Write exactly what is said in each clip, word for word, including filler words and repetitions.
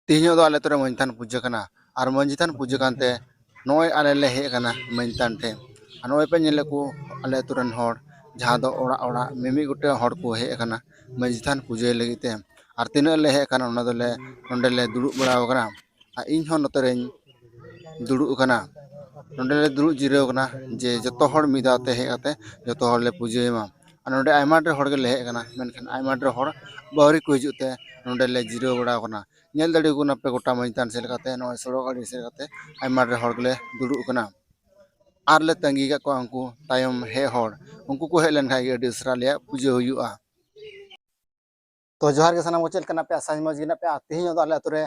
ᱛᱮᱦᱮᱧᱚᱜ ᱫᱚ ᱟᱞᱮ ᱟᱹᱛᱩ ᱨᱮ ᱢᱟᱹᱡᱷᱤ ᱛᱷᱟᱱ ᱯᱩᱡᱟᱹ ᱠᱟᱱᱟ᱾ ᱟᱨ ᱢᱟᱹᱡᱷᱤ ᱛᱷᱟᱱ ᱯᱩᱡᱟᱹ ᱠᱟᱱᱛᱮ ᱱᱚᱜᱼᱚᱭ ᱟᱞᱮ ᱞᱮ ᱦᱮᱡ ᱟᱠᱟᱱᱟ ᱢᱟᱹᱡᱷᱤ ᱛᱷᱟᱱ ᱴᱷᱮᱱ᱾ ᱟᱨ ᱱᱚᱜᱼᱚᱭ ᱯᱮ ᱧᱮᱞᱮᱫ ᱠᱚ ᱟᱞᱮ ᱟᱹᱛᱩ ᱨᱮᱱ ᱦᱚᱲ, ᱡᱟᱦᱟᱸ ᱫᱚ ᱚᱲᱟᱜ ᱚᱲᱟᱜ ᱢᱤᱢᱤᱫ ᱜᱚᱴᱮᱡ ᱦᱚᱲ ᱠᱚ ᱦᱮᱡ ᱟᱠᱟᱱᱟ ᱢᱟᱹᱡᱷᱤ ᱛᱷᱟᱱ ᱯᱩᱡᱟᱹᱭ ᱞᱟᱹᱜᱤᱫ ᱛᱮ᱾ ᱟᱨ ᱛᱤᱱᱟᱹᱜ ᱞᱮ ᱦᱮᱡ ᱟᱠᱟᱱᱟ, ᱚᱱᱟ ᱫᱚᱞᱮ ᱱᱚᱸᱰᱮ ᱞᱮ ᱫᱩᱲᱩᱵ ᱵᱟᱲᱟ ᱟᱠᱟᱱᱟ᱾ ᱟᱨ ᱤᱧ ᱦᱚᱸ ᱱᱚᱛᱮ ᱨᱮᱧ ᱫᱩᱲᱩᱵ ᱟᱠᱟᱱᱟ᱾ ᱱᱚᱸᱰᱮ ᱞᱮ ᱫᱩᱲᱩᱵ ᱡᱤᱨᱟᱹᱣ ᱟᱠᱟᱱᱟ, ᱡᱮ ᱡᱚᱛᱚ ᱦᱚᱲ ᱢᱤᱫ ᱫᱷᱟᱣ ᱛᱮ ᱦᱮᱡ ᱠᱟᱛᱮ ᱡᱚᱛᱚ ᱦᱚᱲ ᱞᱮ ᱯᱩᱡᱟᱹᱭ ᱢᱟ᱾ ᱟᱨ ᱱᱚᱸᱰᱮ ᱟᱭᱢᱟ ᱰᱷᱮᱨ ᱦᱚᱲ ᱜᱮᱞᱮ ᱦᱮᱡ ᱟᱠᱟᱱᱟ, ᱢᱮᱱᱠᱷᱟᱱ ᱟᱭᱢᱟ ᱰᱷᱮᱨ ᱦᱚᱲ ᱟᱹᱣᱨᱤ ᱠᱚ ᱦᱤᱡᱩᱜ ᱛᱮ ᱱᱚᱸᱰᱮ ᱞᱮ ᱡᱤᱨᱟᱹᱣ ᱵᱟᱲᱟ ᱟᱠᱟᱱᱟ᱾ ᱧᱮᱞ ᱫᱟᱲᱮ ᱟᱠᱚ ᱠᱟᱱᱟ ᱯᱮ, ᱜᱚᱴᱟ ᱢᱟᱹᱡᱷᱤ ᱛᱷᱟᱱ ᱥᱮᱫ ᱞᱮᱠᱟᱛᱮ, ᱱᱚᱜᱼᱚᱭ ᱥᱚᱲᱚᱠ ᱟᱲᱮ ᱥᱮᱫ ᱞᱮᱠᱟᱛᱮ ᱟᱭᱢᱟ ᱰᱷᱮᱨ ᱦᱚᱲ ᱜᱮᱞᱮ ᱫᱩᱲᱩᱵ ᱟᱠᱟᱱᱟ᱾ ᱟᱨ ᱞᱮ ᱛᱟᱺᱜᱤ ᱠᱟᱜ ᱠᱚᱣᱟ ᱩᱱᱠᱩ ᱛᱟᱭᱚᱢ ᱦᱮᱡ ᱦᱚᱲ᱾ ᱩᱱᱠᱩ ᱠᱚ ᱦᱮᱡ ᱞᱮᱱᱠᱷᱟᱱ ᱜᱮ ᱟᱹᱰᱤ ᱩᱥᱟᱹᱨᱟ ᱟᱞᱮᱭᱟᱜ ᱯᱩᱡᱟᱹ ᱦᱩᱭᱩᱜᱼᱟ᱾ ᱛᱚ ᱡᱚᱦᱟᱨ ᱜᱮ ᱥᱟᱱᱟᱢ ᱠᱚ, ᱪᱮᱫ ᱞᱮᱠᱟ ᱢᱮᱱᱟᱜ ᱯᱮᱭᱟ? ᱟᱥᱟᱧ ᱢᱚᱡᱽ ᱜᱮ ᱢᱮᱱᱟᱜ ᱯᱮᱭᱟ᱾ ᱟᱨ ᱛᱮᱦᱮᱧᱚᱜ ᱫᱚ ᱟᱞᱮ ᱟᱹᱛᱩ ᱨᱮ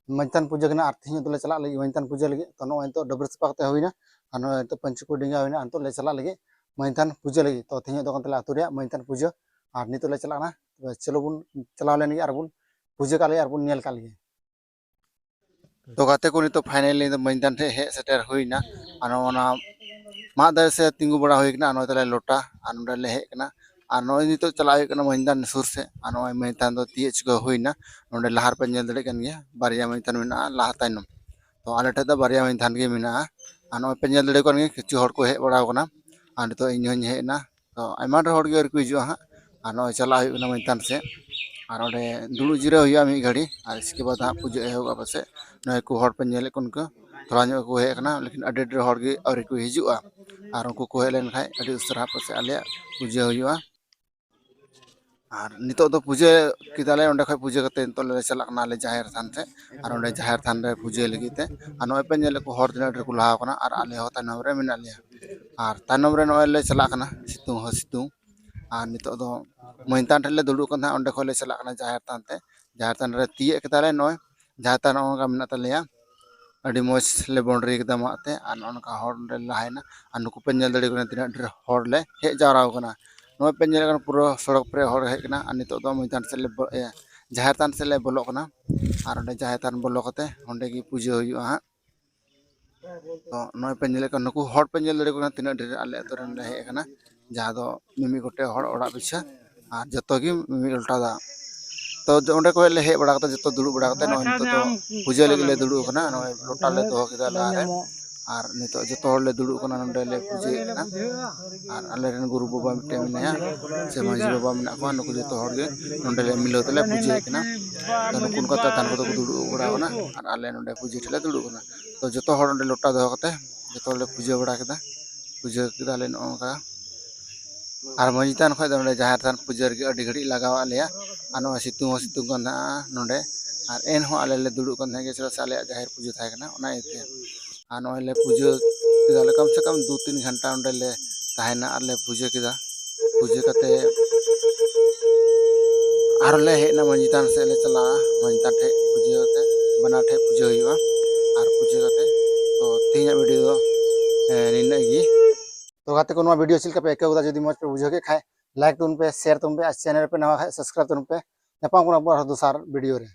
ᱢᱟᱹᱡᱷᱤ ᱛᱷᱟᱱ ᱯᱩᱡᱟᱹ ᱠᱟᱱᱟ, ᱟᱨ ᱛᱮᱦᱮᱧᱚᱜ ᱫᱚᱞᱮ ᱪᱟᱞᱟᱜ ᱞᱟᱹᱜᱤᱫ ᱢᱟᱹᱡᱷᱤ ᱛᱷᱟᱱ ᱯᱩᱡᱟᱹ ᱞᱟᱹᱜᱤᱫ᱾ ᱛᱚ ᱱᱚᱜᱼᱚᱭ ᱱᱤᱛᱚᱜ ᱰᱟᱹᱵᱽᱨᱟᱹ ᱥᱟᱯᱷᱟ ᱠᱟᱛᱮ ᱦᱩᱭᱱᱟ, ᱟᱨ ᱱᱚᱜᱼᱚᱭ ᱱᱤᱛᱚᱜ ᱯᱟᱹᱧᱪᱤ ᱠᱚ ᱰᱮᱸᱜᱟ ᱦᱩᱭᱱᱟ, ᱟᱨ ᱱᱤᱛᱚᱜ ᱞᱮ ᱪᱟᱞᱟᱜ ᱞᱟᱹᱜᱤᱫ ᱢᱟᱹᱡᱷᱤ ᱛᱷᱟᱱ ᱯᱩᱡᱟᱹ ᱞᱟᱹᱜᱤᱫ᱾ ᱛᱚ ᱛᱮᱦᱮᱧᱚᱜ ᱫᱚ ᱠᱟᱱ ᱛᱟᱞᱮᱭᱟ ᱟᱹᱛᱩ ᱨᱮᱭᱟᱜ ᱢᱟᱹᱡᱷᱤ ᱛᱷᱟᱱ ᱯᱩᱡᱟᱹ, ᱟᱨ ᱱᱤᱛᱚᱜ ᱞᱮ ᱪᱟᱞᱟᱜ ᱠᱟᱱᱟ᱾ ᱛᱚᱵᱮ ᱪᱚᱞᱚ ᱵᱚᱱ ᱪᱟᱞᱟᱣ ᱞᱮᱱ ᱜᱮ ᱟᱨ ᱵᱚᱱ ᱯᱩᱡᱟᱹ ᱠᱟᱜ ᱞᱮᱜᱮ, ᱟᱨ ᱵᱚᱱ ᱧᱮᱞ ᱠᱟᱜ ᱞᱮᱜᱮ᱾ ᱛᱚ ᱜᱟᱛᱮ ᱠᱚ, ᱱᱤᱛᱚᱜ finally ᱫᱚ ᱢᱟᱹᱡᱷᱤ ᱛᱷᱟᱱ ᱴᱷᱮᱱ ᱦᱮᱡ ᱥᱮᱴᱮᱨ ᱦᱩᱭᱱᱟ᱾ ᱟᱨ ᱱᱚᱜᱼᱚ ᱱᱟ ᱢᱟᱫ ᱫᱟᱨᱮ ᱥᱮᱫ ᱛᱤᱸᱜᱩ ᱵᱟᱲᱟ ᱦᱩᱭ ᱠᱟᱱᱟ, ᱟᱨ ᱱᱚᱜᱼᱚᱭ ᱛᱟᱞᱮ ᱞᱚᱴᱟ, ᱟᱨ ᱱᱚᱸᱰᱮ ᱞᱮ ᱦᱮᱡ ᱠᱟᱱᱟ᱾ ᱟᱨ ᱱᱚᱜᱼᱚᱭ ᱱᱤᱛᱚᱜ ᱪᱟᱞᱟᱜ ᱦᱩᱭᱩᱜ ᱠᱟᱱᱟ ᱢᱟᱹᱡᱷᱤ ᱛᱷᱟᱱ ᱥᱩᱨ ᱥᱮᱫ᱾ ᱟᱨ ᱱᱚᱜᱼᱚᱭ ᱢᱟᱹᱡᱷᱤ ᱛᱷᱟᱱ ᱫᱚ ᱛᱤᱭᱟᱹᱜ ᱪᱩᱠᱟᱹ ᱦᱩᱭᱱᱟ᱾ ᱱᱚᱸᱰᱮ ᱞᱟᱦᱟ ᱨᱮᱯᱮ ᱧᱮᱞ ᱫᱟᱲᱮᱭᱟᱜ ᱠᱟᱱ ᱜᱮᱭᱟ, ᱵᱟᱨᱭᱟ ᱢᱟᱹᱡᱷᱤ ᱛᱷᱟᱱ ᱢᱮᱱᱟᱜᱼᱟ ᱞᱟᱦᱟ ᱛᱟᱭᱱᱚᱢ᱾ ᱛᱚ ᱟᱞᱮ ᱴᱷᱮᱱ ᱫᱚ ᱵᱟᱨᱭᱟ ᱢᱟᱹᱡᱷᱤ ᱛᱷᱟᱱ ᱜᱮ ᱢᱮᱱᱟᱜᱼᱟ᱾ ᱟᱨ ᱱᱚᱜᱼᱚᱭ ᱯᱮ ᱧᱮᱞ ᱫᱟᱲᱮᱭᱟᱠᱚ ᱠᱟᱱ ᱜᱮᱭᱟ, ᱠᱤᱪᱷᱩ ᱦᱚᱲ ᱠᱚ ᱦᱮᱡ ᱵᱟᱲᱟᱣ ᱠᱟᱱᱟ, ᱟᱨ ᱱᱤᱛᱚᱜ ᱤᱧ ᱦᱚᱸᱧ ᱦᱮᱡ ᱮᱱᱟ᱾ ᱛᱚ ᱟᱭᱢᱟ ᱰᱷᱮᱨ ᱦᱚᱲ ᱜᱮ ᱟᱹᱣᱨᱤ ᱠᱚ ᱦᱤᱡᱩᱜᱼᱟ ᱦᱟᱸᱜ᱾ ᱟᱨ ᱱᱚᱜᱼᱚᱭ ᱪᱟᱞᱟᱜ ᱦᱩᱭᱩᱜ ᱠᱟᱱᱟ ᱢᱟᱹᱡᱷᱤ ᱛᱷᱟᱱ ᱥᱮᱫ, ᱟᱨ ᱚᱸᱰᱮ ᱫᱩᱲᱩᱵ ᱡᱤᱨᱟᱹᱣ ᱦᱩᱭᱩᱜᱼᱟ ᱢᱤᱫ ᱜᱷᱟᱹᱲᱤ, ᱟᱨ ᱤᱥᱠᱮ ᱵᱟᱫᱽ ᱦᱟᱸᱜ ᱯᱩᱡᱟᱹ ᱮᱦᱚᱵᱚᱜᱼᱟ ᱯᱟᱥᱮᱡ᱾ ᱱᱚᱜᱼᱚᱭ ᱠᱚ ᱦᱚᱲ ᱯᱮ ᱧᱮᱞᱮᱫ ᱠᱚ, ᱩᱱᱠᱩ ᱛᱷᱚᱲᱟ ᱧᱚᱜ ᱜᱮᱠᱚ ᱦᱮᱡ ᱟᱠᱟᱱᱟ, ᱞᱮᱠᱤᱱ ᱟᱹᱰᱤ ᱰᱷᱮᱨ ᱦᱚᱲ ᱜᱮ ᱟᱹᱣᱨᱤ ᱠᱚ ᱦᱤᱡᱩᱜᱼᱟ᱾ ᱟᱨ ᱩᱱᱠᱩ ᱠᱚ ᱦᱮᱡ ᱞᱮᱱᱠᱷᱟᱡ ᱟᱹᱰᱤ ᱩᱥᱟᱹᱨᱟ ᱯᱟᱥᱮᱡ ᱟᱞᱮᱭᱟᱜ ᱯᱩᱡᱟᱹ ᱦᱩᱭᱩᱜᱼᱟ᱾ ᱟᱨ ᱱᱤᱛᱚᱜ ᱫᱚ ᱯᱩᱡᱟᱹ ᱠᱮᱫᱟᱞᱮ, ᱚᱸᱰᱮ ᱠᱷᱚᱡ ᱯᱩᱡᱟᱹ ᱠᱟᱛᱮ ᱱᱤᱛᱚᱜ ᱞᱮ ᱪᱟᱞᱟᱜ ᱠᱟᱱᱟ ᱟᱞᱮ ᱡᱟᱦᱮᱨ ᱛᱷᱟᱱ ᱛᱮ᱾ ᱟᱨ ᱚᱸᱰᱮ ᱡᱟᱦᱮᱨ ᱛᱷᱟᱱ ᱨᱮ ᱯᱩᱡᱟᱹᱭ ᱞᱟᱹᱜᱤᱫ ᱛᱮ, ᱟᱨ ᱱᱚᱜᱼᱚᱭ ᱯᱮ ᱧᱮᱞᱮᱫ ᱠᱚ ᱦᱚᱲ ᱛᱤᱱᱟᱹᱜ ᱰᱷᱮᱨ ᱠᱚ ᱞᱟᱦᱟ ᱟᱠᱟᱱᱟ, ᱟᱨ ᱟᱞᱮ ᱦᱚᱸ ᱛᱟᱭᱱᱚᱢ ᱨᱮ ᱢᱮᱱᱟᱜ ᱞᱮᱭᱟ᱾ ᱟᱨ ᱛᱟᱭᱱᱚᱢ ᱨᱮ ᱱᱚᱜᱼᱚᱭ ᱞᱮ ᱪᱟᱞᱟᱜ ᱠᱟᱱᱟ, ᱥᱤᱛᱩᱝ ᱦᱚᱸ ᱥᱤᱛᱩᱝ᱾ ᱟᱨ ᱱᱤᱛᱚᱜ ᱫᱚ ᱢᱟᱹᱡᱷᱤ ᱛᱷᱟᱱ ᱴᱷᱮᱱ ᱞᱮ ᱫᱩᱲᱩᱵ ᱠᱟᱱ ᱛᱟᱦᱮᱸᱫ, ᱚᱸᱰᱮ ᱠᱷᱚᱡ ᱞᱮ ᱪᱟᱞᱟᱜ ᱠᱟᱱᱟ ᱡᱟᱦᱮᱨ ᱛᱷᱟᱱ ᱛᱮ᱾ ᱡᱟᱦᱮᱨ ᱛᱷᱟᱱ ᱨᱮ ᱛᱤᱭᱟᱹᱜ ᱠᱮᱫᱟᱞᱮ, ᱱᱚᱜᱼᱚᱭ ᱡᱟᱦᱮᱨ ᱛᱷᱟᱱ ᱱᱚᱜᱼᱚ ᱱᱚᱝᱠᱟ ᱢᱮᱱᱟᱜ ᱛᱟᱞᱮᱭᱟ᱾ ᱟᱹᱰᱤ ᱢᱚᱡᱽ ᱞᱮ boundary ᱠᱮᱫᱟ ᱢᱟᱜ ᱛᱮ, ᱟᱨ ᱱᱚᱜᱼᱚ ᱱᱚᱝᱠᱟ ᱦᱚᱲ ᱱᱚᱸᱰᱮ ᱞᱟᱦᱟᱭᱮᱱᱟ᱾ ᱟᱨ ᱱᱩᱠᱩ ᱯᱮ ᱧᱮᱞ ᱫᱟᱲᱮᱭᱟᱠᱚ ᱠᱟᱱᱟ ᱛᱤᱱᱟᱹᱜ ᱰᱷᱮᱨ ᱦᱚᱲ ᱞᱮ ᱦᱮᱡ ᱡᱟᱣᱨᱟ ᱟᱠᱟᱱᱟ᱾ ᱱᱚᱜᱼᱚᱭ ᱯᱮ ᱧᱮᱞᱮᱫ ᱠᱟᱱᱟ ᱯᱩᱨᱟᱹ ᱥᱚᱲᱚᱠ ᱯᱮᱨᱮᱡ ᱦᱚᱲ ᱦᱮᱡ ᱠᱟᱱᱟ᱾ ᱟᱨ ᱱᱤᱛᱚᱜ ᱫᱚ ᱢᱟᱹᱡᱷᱤ ᱛᱷᱟᱱ ᱥᱮᱫ ᱞᱮ ᱵᱚ-, ᱤᱭᱟᱹ, ᱡᱟᱦᱮᱨ ᱛᱷᱟᱱ ᱥᱮᱫ ᱞᱮ ᱵᱚᱞᱚᱜ ᱠᱟᱱᱟ᱾ ᱟᱨ ᱚᱸᱰᱮ ᱡᱟᱦᱮᱨ ᱛᱷᱟᱱ ᱵᱚᱞᱚ ᱠᱟᱛᱮ ᱚᱸᱰᱮ ᱜᱮ ᱯᱩᱡᱟᱹ ᱦᱩᱭᱩᱜᱼᱟ ᱦᱟᱸᱜ᱾ ᱛᱚ ᱱᱚᱜᱼᱚᱭ ᱯᱮ ᱧᱮᱞᱮᱫ ᱠᱟᱱᱟ, ᱱᱩᱠᱩ ᱦᱚᱲ ᱯᱮ ᱧᱮᱞ ᱫᱟᱲᱮᱭᱟᱠᱚ ᱠᱟᱱᱟ ᱛᱤᱱᱟᱹᱜ ᱰᱷᱮᱨ ᱟᱞᱮ ᱟᱹᱛᱩ ᱨᱮᱱ ᱞᱮ ᱦᱮᱡ ᱟᱠᱟᱱᱟ, ᱡᱟᱦᱟᱸ ᱫᱚ ᱢᱤᱢᱤᱫ ᱜᱚᱴᱮᱡ ᱦᱚᱲ ᱚᱲᱟᱜ ᱯᱤᱪᱷᱟᱹ, ᱟᱨ ᱡᱚᱛᱚ ᱜᱮ ᱢᱤᱢᱤᱫ ᱞᱚᱴᱟ ᱫᱟᱜ᱾ ᱛᱚ ᱚᱸᱰᱮ ᱠᱷᱚᱱ ᱞᱮ ᱦᱮᱡ ᱵᱟᱲᱟ ᱠᱟᱛᱮ ᱡᱚᱛᱚ ᱫᱩᱲᱩᱵ ᱵᱟᱲᱟ ᱠᱟᱛᱮ ᱱᱚᱜᱼᱚᱭ ᱱᱤᱛᱚᱜ ᱫᱚ ᱯᱩᱡᱟᱹ ᱞᱟᱹᱜᱤᱫ ᱞᱮ ᱫᱩᱲᱩᱵ ᱟᱠᱟᱱᱟ᱾ ᱱᱚᱜᱼᱚᱭ ᱞᱚᱴᱟ ᱞᱮ ᱫᱚᱦᱚ ᱠᱮᱫᱟ ᱞᱟᱦᱟᱨᱮ, ᱟᱨ ᱱᱤᱛᱚᱜ ᱡᱚᱛᱚ ᱦᱚᱲ ᱞᱮ ᱫᱩᱲᱩᱵ ᱟᱠᱟᱱᱟ, ᱱᱚᱸᱰᱮ ᱞᱮ ᱯᱩᱡᱟᱹᱭᱮᱫ ᱠᱟᱱᱟ᱾ ᱟᱨ ᱟᱞᱮᱨᱮᱱ ᱜᱩᱨᱩ ᱵᱟᱵᱟ ᱢᱤᱫᱴᱮᱱ ᱢᱮᱱᱟᱭᱟ, ᱥᱮ ᱢᱟᱹᱡᱷᱤ ᱵᱟᱵᱟ ᱢᱮᱱᱟᱜ ᱠᱚᱣᱟ, ᱱᱩᱠᱩ ᱡᱚᱛᱚ ᱦᱚᱲ ᱜᱮ ᱱᱚᱸᱰᱮ ᱞᱮ ᱢᱤᱞᱟᱹᱣ ᱛᱮᱞᱮ ᱯᱩᱡᱟᱹᱭᱮᱫ ᱠᱟᱱᱟ᱾ ᱛᱚ ᱱᱩᱠᱩ ᱱᱚᱝᱠᱟ ᱛᱮ ᱛᱟᱦᱮᱱ ᱠᱚᱫᱚ ᱠᱚ ᱫᱩᱲᱩᱵ ᱵᱟᱲᱟ ᱟᱠᱟᱱᱟ ᱟᱨ ᱟᱞᱮ ᱱᱚᱸᱰᱮ ᱯᱩᱡᱟᱹ ᱴᱷᱮᱱ ᱞᱮ ᱫᱩᱲᱩᱵ ᱟᱠᱟᱱᱟ᱾ ᱛᱚ ᱡᱚᱛᱚ ᱦᱚᱲ ᱚᱸᱰᱮ ᱞᱚᱴᱟ ᱫᱚᱦᱚ ᱠᱟᱛᱮ ᱡᱚᱛᱚ ᱦᱚᱲ ᱞᱮ ᱯᱩᱡᱟᱹ ᱵᱟᱲᱟ ᱠᱮᱫᱟ, ᱯᱩᱡᱟᱹ ᱠᱮᱫᱟᱞᱮ ᱱᱚᱜᱼᱚ ᱱᱚᱝᱠᱟ᱾ ᱟᱨ ᱢᱟᱹᱡᱷᱤ ᱛᱷᱟᱱ ᱠᱷᱚᱱ ᱫᱚ ᱱᱚᱸᱰᱮ ᱡᱟᱦᱮᱨ ᱛᱷᱟᱱ ᱯᱩᱡᱟᱹ ᱨᱮᱜᱮ ᱟᱹᱰᱤ ᱜᱷᱟᱹᱲᱤᱡ ᱞᱟᱜᱟᱣᱟᱫ ᱞᱮᱭᱟ᱾ ᱟᱨ ᱱᱚᱣᱟ ᱥᱤᱛᱩᱝ ᱦᱚᱸ ᱥᱤᱛᱩᱝ ᱠᱟᱱ ᱛᱟᱦᱮᱸᱜᱼᱟ ᱱᱚᱸᱰᱮ, ᱟᱨ ᱮᱱᱦᱚᱸ ᱟᱞᱮ ᱞᱮ ᱫᱩᱲᱩᱵ ᱠᱟᱱ ᱛᱟᱦᱮᱸᱫ ᱜᱮ, ᱪᱮᱫᱟᱜ ᱥᱮ ᱟᱞᱮᱭᱟᱜ ᱡᱟᱦᱮᱨ ᱯᱩᱡᱟᱹ ᱛᱟᱦᱮᱸ ᱠᱟᱱᱟ, ᱚᱱᱟ ᱤᱭᱟᱹᱛᱮ᱾ ᱟᱨ ᱱᱚᱜᱼᱚᱭ ᱞᱮ ᱯᱩᱡᱟᱹ ᱠᱮᱫᱟᱞᱮ, ᱠᱚᱢ ᱥᱮ ᱠᱚᱢ ᱫᱩ ᱛᱤᱱ ᱜᱷᱚᱱᱴᱟ ᱚᱸᱰᱮ ᱞᱮ ᱛᱟᱦᱮᱱᱟ ᱟᱨ ᱞᱮ ᱯᱩᱡᱟᱹ ᱠᱮᱫᱟ᱾ ᱯᱩᱡᱟᱹ ᱠᱟᱛᱮ ᱟᱨᱦᱚᱸ ᱞᱮ ᱦᱮᱡ ᱮᱱᱟ ᱢᱟᱹᱡᱷᱤ ᱛᱷᱟᱱ ᱥᱮᱫ ᱞᱮ ᱪᱟᱞᱟᱜᱼᱟ᱾ ᱢᱟᱹᱡᱷᱤ ᱛᱷᱟᱱ ᱴᱷᱮᱡ ᱯᱩᱡᱟᱹ ᱠᱟᱛᱮ, ᱵᱟᱱᱟᱨ ᱴᱷᱮᱡ ᱯᱩᱡᱟᱹ ᱦᱩᱭᱩᱜᱼᱟ᱾ ᱟᱨ ᱯᱩᱡᱟᱹ ᱠᱟᱛᱮ ᱛᱚ ᱛᱮᱦᱮᱧᱟᱜ ᱵᱷᱤᱰᱤᱭᱳ ᱫᱚ ᱮ, ᱱᱤᱱᱟᱹᱜ ᱜᱮ᱾ ᱛᱚ ᱜᱟᱛᱮ ᱠᱚ, ᱱᱚᱣᱟ ᱵᱷᱤᱰᱤᱭᱳ ᱪᱮᱫ ᱞᱮᱠᱟ ᱯᱮ ᱟᱹᱭᱠᱟᱹᱣ ᱠᱮᱫᱟ? ᱡᱩᱫᱤ ᱢᱚᱡᱽ ᱯᱮ ᱵᱩᱡᱷᱟᱹᱣ ᱠᱮᱫ ᱠᱷᱟᱡ ᱞᱟᱭᱤᱠ ᱛᱟᱵᱚᱱ ᱯᱮ, ᱥᱮᱭᱟᱨ ᱛᱟᱵᱚᱱ ᱯᱮ, ᱟᱨ ᱪᱮᱱᱮᱞ ᱨᱮᱯᱮ ᱱᱟᱣᱟ ᱠᱷᱟᱡ ᱥᱟᱵᱥᱠᱨᱟᱭᱤᱵ ᱛᱟᱵᱚᱱ ᱯᱮ᱾ ᱧᱟᱯᱟᱢ ᱠᱟᱱᱟ ᱵᱚᱱ ᱟᱨᱦᱚᱸ ᱫᱚᱥᱟᱨ ᱵᱷᱤᱰᱤᱭᱳ ᱨᱮ᱾